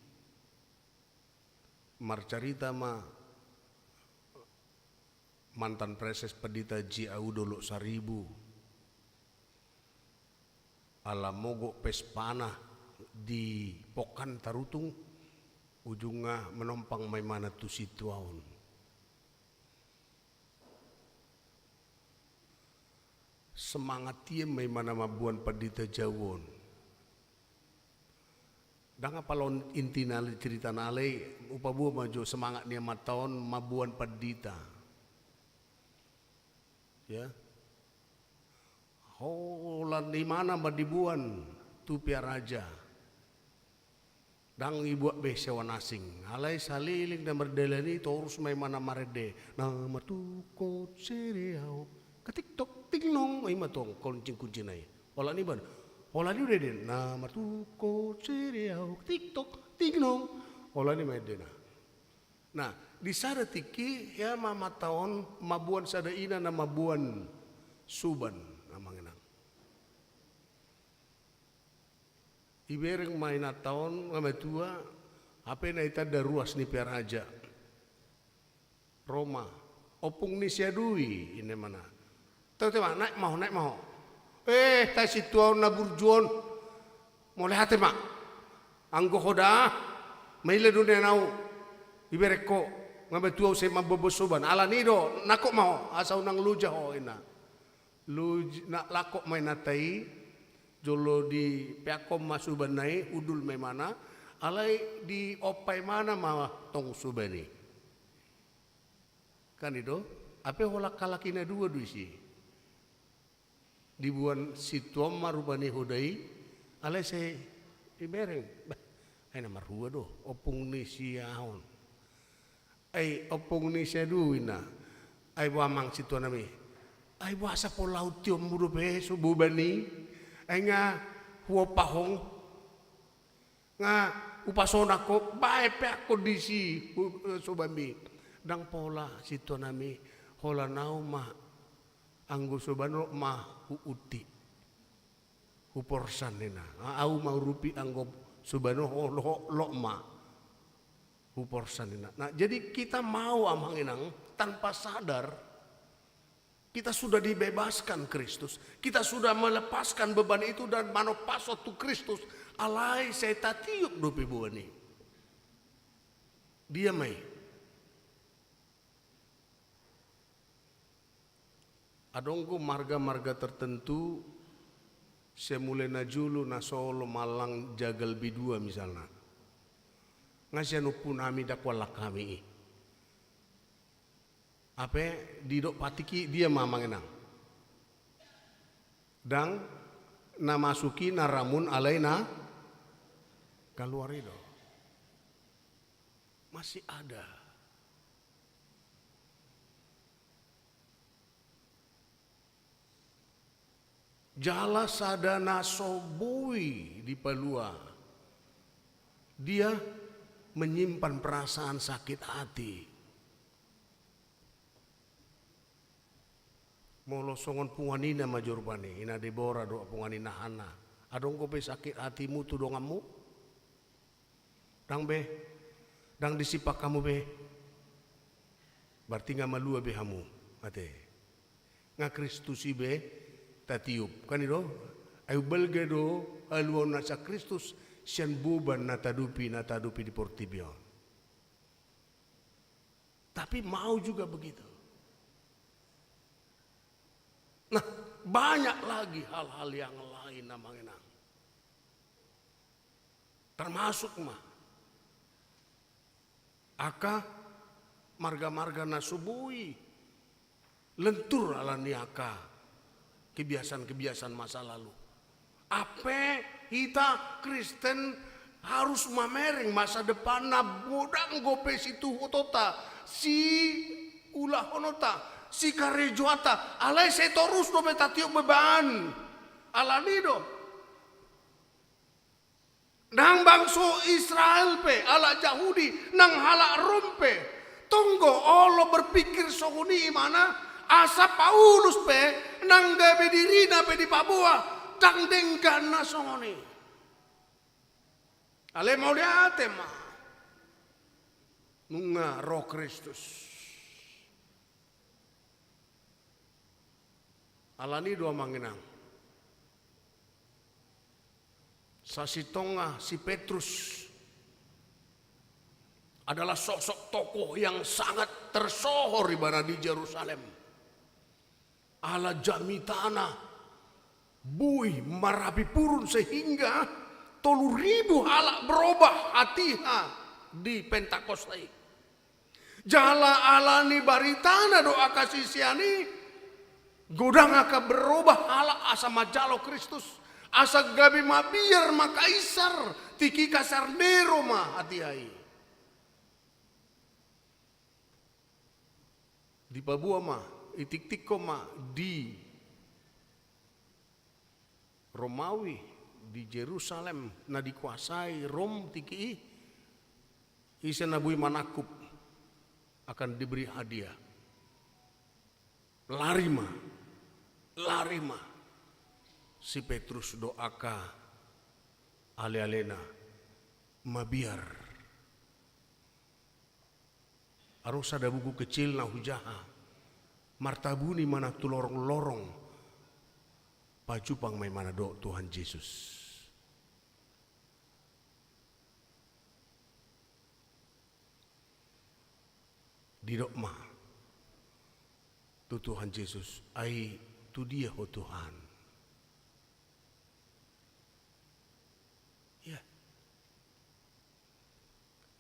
marcarita ma mantan Praeses Pandita J A U Dolok Saribu, ala mogok pespana di Pongkan Tarutung, ujungna manompang ma imana tu sintua on. Semangat hian ma imana mamboan pandita jau on. Ndang apala on intina, ale, ceritana, alai hupaboa ma jo semangat ni amanta on mamboan pandita. Ya. Holan imana ma diboan tu Pearaja. Ndang dibuat be sewa na asing. Alai saleleng na mardalan i torus ma imana marende. Na martungkot sede au. Katiktok, tingnong. Ima tong kuncing-kuncingna i. Holan i baen. Holan i udah den. Na martungkot sede au. Katiktok, tingnong. Holan i ma endena. Nah, di sada tingki, hea ma amanta on mamboan sada ina na mamboan suban, Amang Inang. Ibereng ma inanta on, nga matua, hape na itanda ruas ni Pearaja. Ro ma, ompung ni si Adui, inna imana. Tau te ma, naek ma ho, naek ma ho. Eh, tai sintua on na burju on. Mauliate ma. Anggo ho da, maila do nian au ibereng ho, nga matua au sai mamboan suban. Alani do, nangkok ma ho, asa unang loja ho, inna. Loj-, na, nangkok ma inanta i, jolo dipeakhon ma subanna i, hundul ma imana, alai diompa imana ma tong suban i. Kan i do, hape holan halak i na dua do disi. Diboan sintua on ma rupani ho da i, alai sai ibereng. Bah, ai na marhua do, ompung ni si aha on. Ai ompung ni si Adui, inna. Ai boha amang sintuanami. Ai boasa pola hutionmu dope suban i. Ai nga huompa ho. Nga hupasonang ho, baen peakhon disi, hu-, subanmi. Ndang pola sintuanami, holan au ma anggo suban on ma huuntik. Huporsan ninna. A-, au ma urupi anggo suban on, ho, ho, lot ma. Huporsan ninna. Nah, jadi kita mau, Amang Inang, tanpa sadar, kita sudah dibebaskan Kristus. Kita sudah melepaskan beban itu dan manompashon tu Kristus. Alai sai tatiop dope boan i. Dia ma i. Adong do marga-marga tertentu, sai mulai na jolo na so olo mangallang jagal B dua misalna. Nga sian ompunami ndang huallang hami i. Hape didok patik i dia ma, Amang Inang. Ndang na masuk i na ramun, alai na kaluar i do. Masih ada. Jala sada na so boi dipalua, dia menyimpan perasaan sakit hati. Molo songon punguan ina ma jo rupani, ina Debora dohot punguan ina Hana. Adong dope sakit hatimu tu donganmu? Ndang be, ndang disipang hamu be. Berarti nga malua be hamu, ate. Nga Kristus i be tatiop, kan i do? Ai umbalga do haluaon na sian Kristus, sian boban na tahadopi, na tahadopi di portibi on. Tapi mau juga begitu. Nah, banyak lagi hal-hal yang lain, Amang Inang. Termasuk ma angka marga-marga na so boi lentur ala ni angka kebiasaan-kebiasaan masa lalu. Hape hita Kristen harus mamereng masa depanna, godang dope situhotonta, siulahononta, sikarejoanta, alai sai torus dope tatiop beban. Ala ni do. Nang bangso Israel pe, halak Jahudi, nang halak Rom pe, tong do olo berpikir songon i ibana, asa Paulus pe, nang gabe dirina pe dipaboa, ndang denggan na songon i. Alai mauliate ma. Nunga ro Kristus. Ala ni do, Amang Inang. Sasintongna si Petrus adalah sosok tokoh yang sangat tersohor ibana di Jerusalem. Ala jamitana boi marapi purun sehingga tolu ribu halak berubah hatiha di Pentakosta i. Jala ala ni baritana do angka sisean i, godang angka berubah halak asa manjalo Kristus, asa gabe mabiar ma Kaisar, tingki Kaisar Nero ma hatiha i. Dipaboa ma, itiktikkon ma di Romawi, di Jerusalem na dikuasai Rom tingki i, ise na boi manangkup akan diberi hadiah. Lari ma, lari ma si Petrus dohot angka alealena mabiar. Adong sada buku kecil na hujaha, martabuni ma na tu lorong-lorong, pajupang ma ibana dohot Tuhan Jesus. Didok ma tu Tuhan Jesus, ai tu dia ho Tuhan? Ia.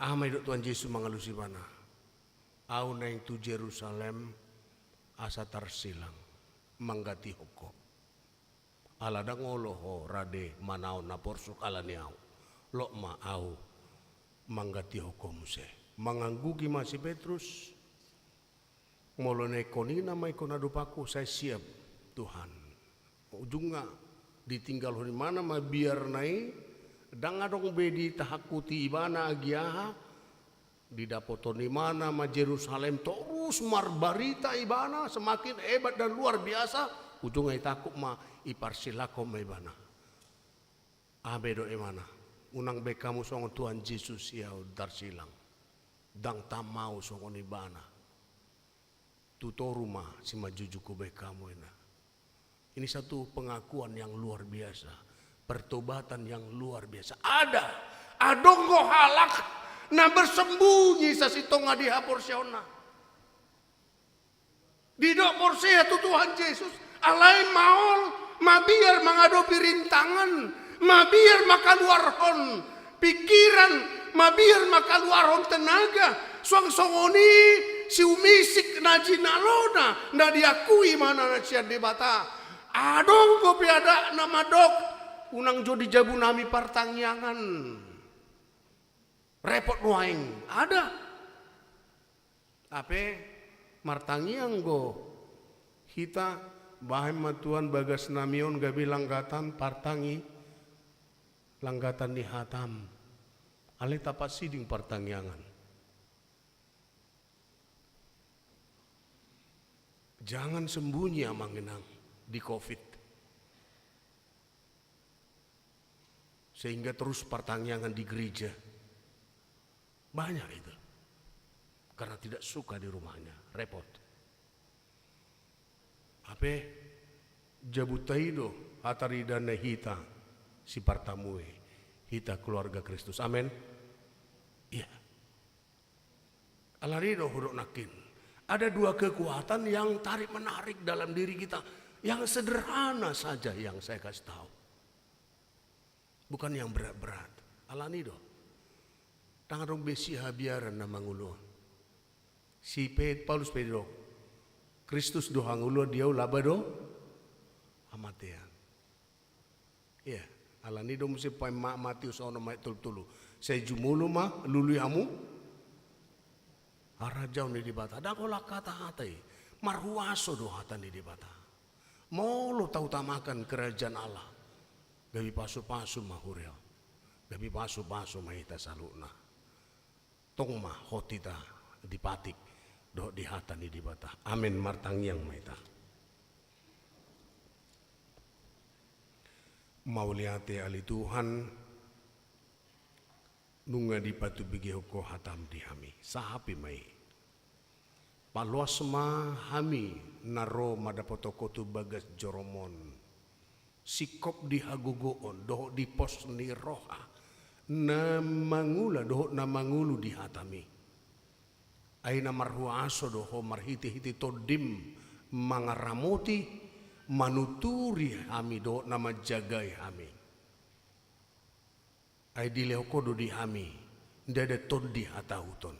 Aha ma didok Tuhan Jesus mangalusi ibana? Ahu naeng tu Jerusalem asa tarsilang mangganti ho. Ala ndang olo ho rade manaon na porsuk ala ni ahu. Lot ma ahu mangganti ho muse. Mangangguhi ma si Petrus. Molo naeng ingkon i na ma ingkon adopanku, sai siap Tuhan. Ujungna ditinggalhon ibana ma biarna i, ndang adong be ditahangkuti ibana agia aha, didapothon ibana ma Jerusalem, torus marbarita ibana, semakin hebat dan luar biasa, ujungna ditangkup ma, diparsilangkon ma ibana. Aha ma didok ibana? Unang baen hamu songon Tuhan Jesus i ahu tarsilang. Ndang tammau songon ibana. Tu toru ma simanjujung hubaen hamu, ninna. Ini satu pengakuan yang luar biasa, pertobatan yang luar biasa. Ada, adong do halak na bersembunyi sasintongna di haporseaonna. Didok porsea tu Tuhan Jesus, alai maol, mabiar mangadopi rintangan, mabiar mangkaluarhon pikiran, mabiar mangkaluarhon tenaga, suang songon i siumisik na jinalona, na diakui ibana na sian Debata. Adong dope adat na mandok, unang jo di jabu nami partangiangan. Repot nuaeng, ada. Hape martangiang do hita Bahen ma Tuhan bagasnami on gabe langgatan partangi, langgatan ni hatam. Alai tapasiding partangiangan. Jangan sembunyi, Amang Inang, di covid. Sehingga terus partangiangan di gereja. Banyak itu. Karena tidak suka di rumahnya, repot. Hape, jabu taida do hataridana hita sipartamue, hita keluarga Kristus. Amen. Iya. Alani do hudok nangkin. Ada dua kekuatan yang tarik-menarik dalam diri kita. Yang sederhana saja yang saya kasih tahu. Bukan yang berat-berat. Alani do. Ndang adong be sihabiaran na mangolu on. Si pe, Paulus pe didok, Kristus do hangoluan, di ahu laba do hamatean. Iya, alani do muse paima Matius onom ayat tolu pulu tolu. Sai jumolo ma lului hamu harajaon ni Debata. Ndang holan hata-hata i. Marhuaso do hata ni Debata. Molo tautamakan kerajaan Allah, gabe pasu-pasu ma huria on. Gabe pasu-pasu ma hita saluhutna. Tong ma hot hita dipatik dohot di hata ni Debata. Amen. Martangiang ma hita. Mauliate ale Tuhan, nunga dipatubegehon Ho hatam di hami. Sahapi ma i. Paloas ma hami na ro mandapothon Ho tu bagas joroM on. Singkop di hagogoon dohot di pos ni roha na mangula dohot na mangolu di hataMi. Ai na marhuaso do Ho marhite-hite TondiM mangaramoti, manuturi hami dohot na manjagai hami. Ai dilehon Ho do di hami ndada tondi hatahuton.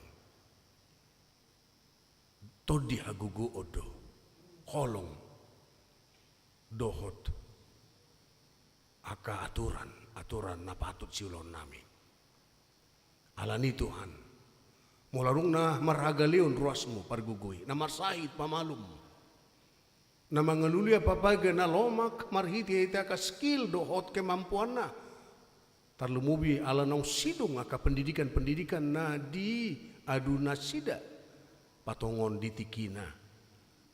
Tondi hagogoon do, holong dohot angka aturan, aturan na patut siulaonnami. Alani Tuhan, molo adong na marhagaleon ruasMu pargogoi, na marsahit pamalum, na mangalului apa-apa na lomak marhite-hite angka skill dohot kemampuanna. Tarlumobi ala naung sidung angka pendidikan-pendidikan na diadu nasida patongon di tingkina.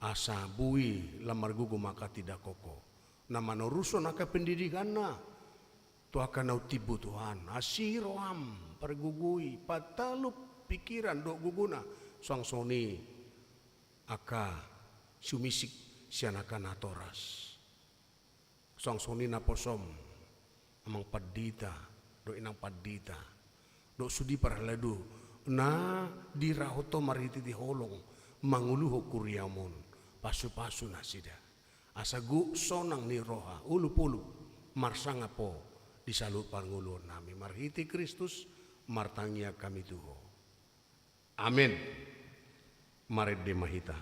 Asa boi lam margogo ma angka tindakhon Ho na manorushon angka pendidikanna tu angka na umtimbo Tuhan. Asi rohaM pargogoi, patalup pingkiran dohot gogona, suang songon i angka siumisik sian angka natoras. Suang songon i naposoM, Amang Pandita dohot Inang Pandita dohot sude parhalado na dirahut Ho marhite-hite holong mangoluhon kuriaM on, pasu-pasu nasida. Asa gok sonang ni roha, olop-olop marsangap Ho di saluhut parngoluonnami. Marhite Kristus martangiang hami tu Ho. Amen. Marende ma hita.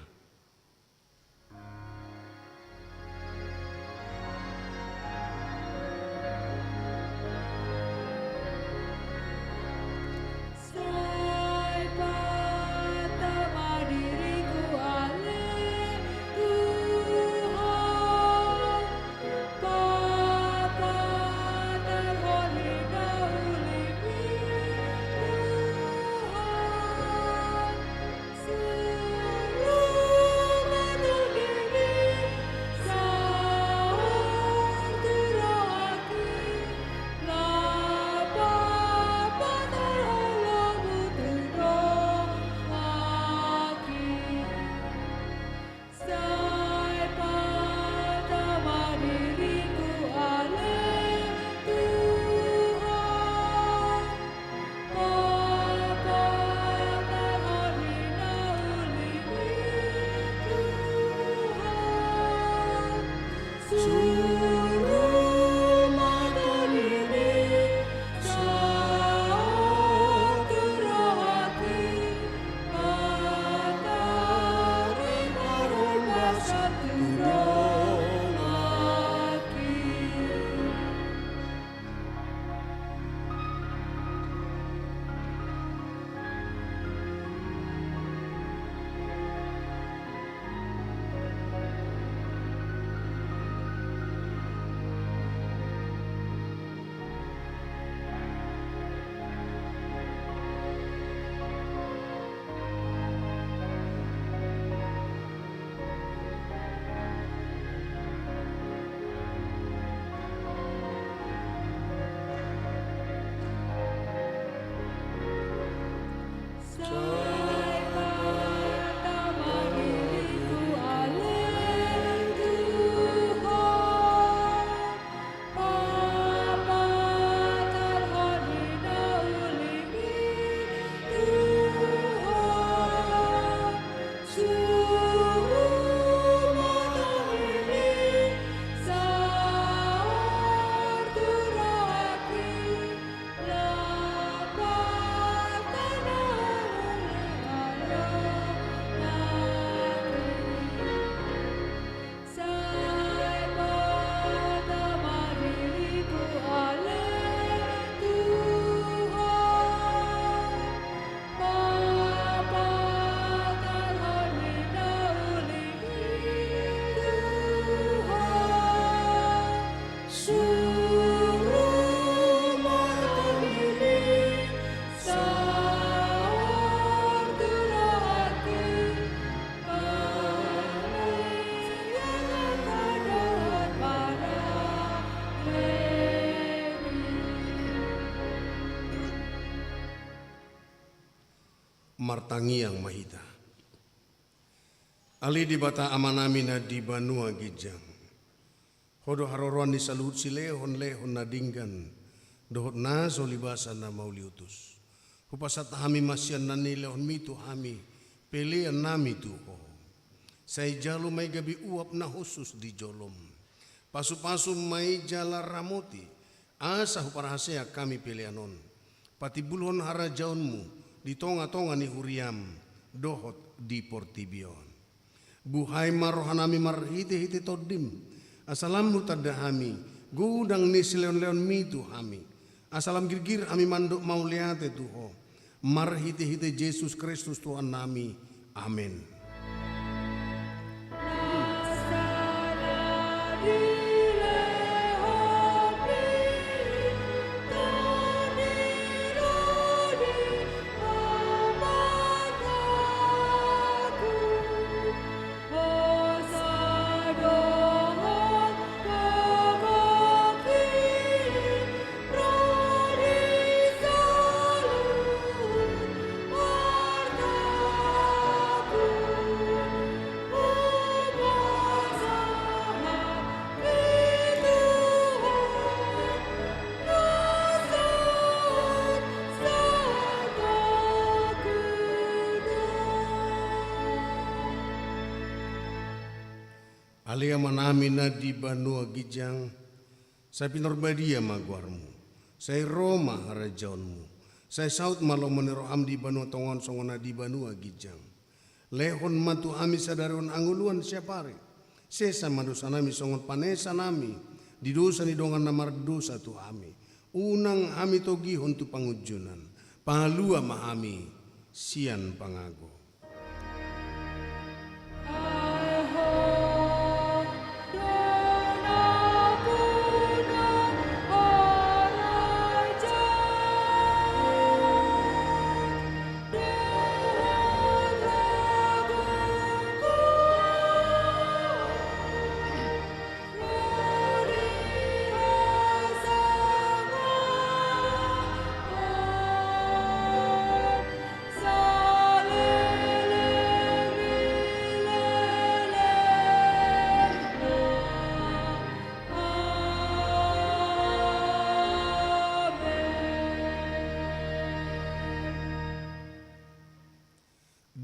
Martangiang ma hita. Ale Debata Amanami na di banua ginjang, Ho do haroroan ni saluhut silehonlehon na denggan dohot na so libasa na mauliutus. Hupasahat hami ma sian na nilehonmi tu hami peleannami tu Ho. Sai jalo ma i gabe uap na hushus di jolom. Pasupasu ma i jala ramoti, asa huparhaseang hami pelean on patimbulhon harajaonmu di tongatonga ni huriam dohot di portibi on. Buhai ma rohanami marhitehite Tondim, asa lam hutanda hami godang ni silehonlehonmi tu hami, asa lam girgir hami mandok mauliate tu Ho, marhitehite Jesus Kristus Tuhannami. Amen. Ale Amanami na di banua ginjang, sai pinarbadia ma goarmu, sai ro ma harajaonmu, sai saut ma lomo ni roham di banua tonga on songon na di banua ginjang. Lehon ma tu hami sadari on hangoluan siapari. Sesa ma dosanami songon panesanami di dosa ni dongan na mardosa tu hami. Unang hami togihon tu pangunjunan. Palua ma hami sian pangago.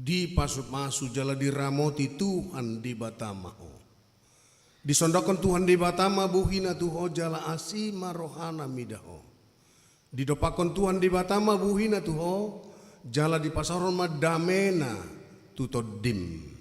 Dipasupasu jala diramoti Tuhan Debata ma ho. Disondangkon Tuhan Debata ma bohina tu ho jala asi ma rohana mida ho. Didompakkon Tuhan Debata ma bohina tu ho jala dipasaorhon ma damena tu tondim.